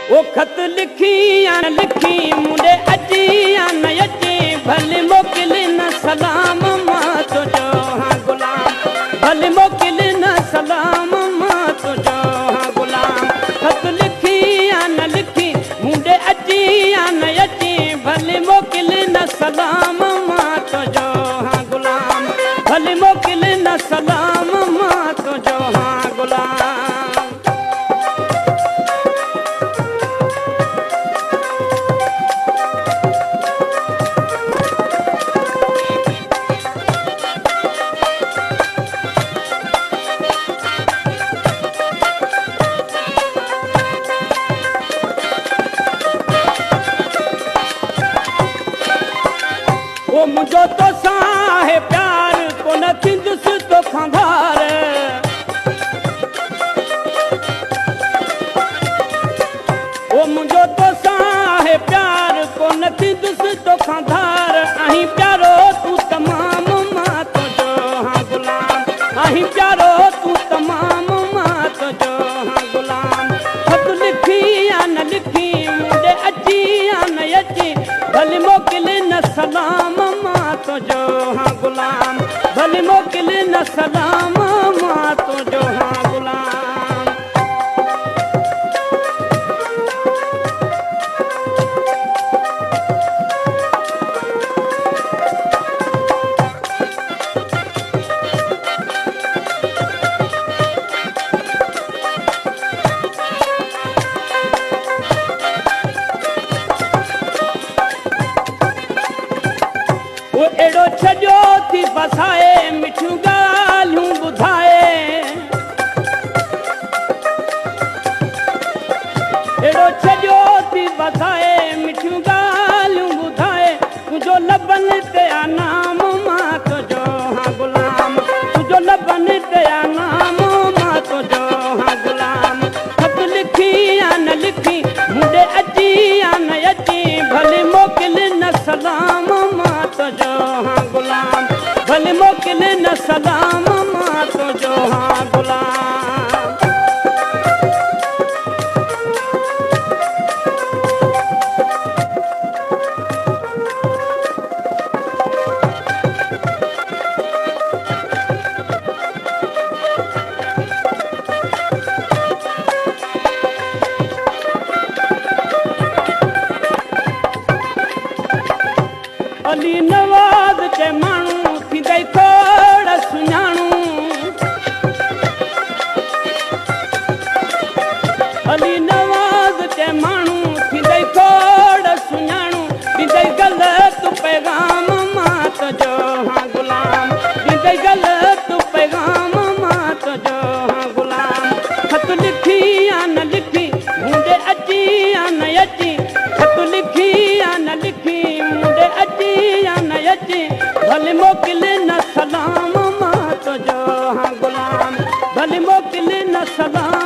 ओ खत लिखी या न लिखी मुंडे अची या न अची, भले मोकिल न सलाम मां तुझो हाँ गुलाम, भले मोकिल न सलाम मां तुझो हाँ गुलाम। खत लिखी या न लिखी मुंडे अची या न अची, भले मोकिल न सलाम मां तुझो हाँ गुलाम, भले मोकिल न सलाम मां तुझो हाँ गुलाम। ओ मुझो तो साहे प्यार कोन थींदुसि तोखां धार, ओ मुझो तो साहे प्यार कोन थींदुसि तोखां धार, आहीं प्यारो तूं तमामु मां तुझो हाँ गुलाम, आहीं प्यारो तूं तमामु मां तुझो हाँ गुलाम। खत लिखी या न लिखी मुंडे अची या न अची, भले मोकिल न सलाम मां तुझो हाँ गुलाम, भले मोकिल न सलाम मां तुझो हाँ गुलाम। अहिड़ो छॾियो थी फसाए मिठियूं ॻाल्हियूं ॿुधाए, अहिड़ो छॾियो थी फसाए मिठियूं ॻाल्हियूं ॿुधाए, तुंहिंजो लबनि ते अनाम मां तुंहिंजो हाँ गुलाम, तुंहिंजो लबनि ते अनाम मां तुंहिंजो हाँ गुलाम। खत लिखी या न लिखी मुंडे अची या न अची, भले मोकिल न सलाम मां तुंहिंजो हाँ गुलाम, भले मोकिल न सलाम मां तुंहिंजो हाँ गुलाम। अली नवाज़ चे माण्हू थींदई खोड़ सुञाणू, अली नवाज़ चे माण्हू थींदई खोड़ सुञाणू, ॾींदई ग़लति पैगाम मां तुंहिंजो हाँ गुलाम, ॾींदई ग़लति पैगाम मां तुंहिंजो हाँ गुलाम। खत लिखी या न लिखी मुंडे अची या न अची, खत लिखी या न लिखी मुंडे अची या न अची, भले मोकिल न सलाम मां तुंहिंजो हाँ गुलाम, भले मोकिल न सलाम।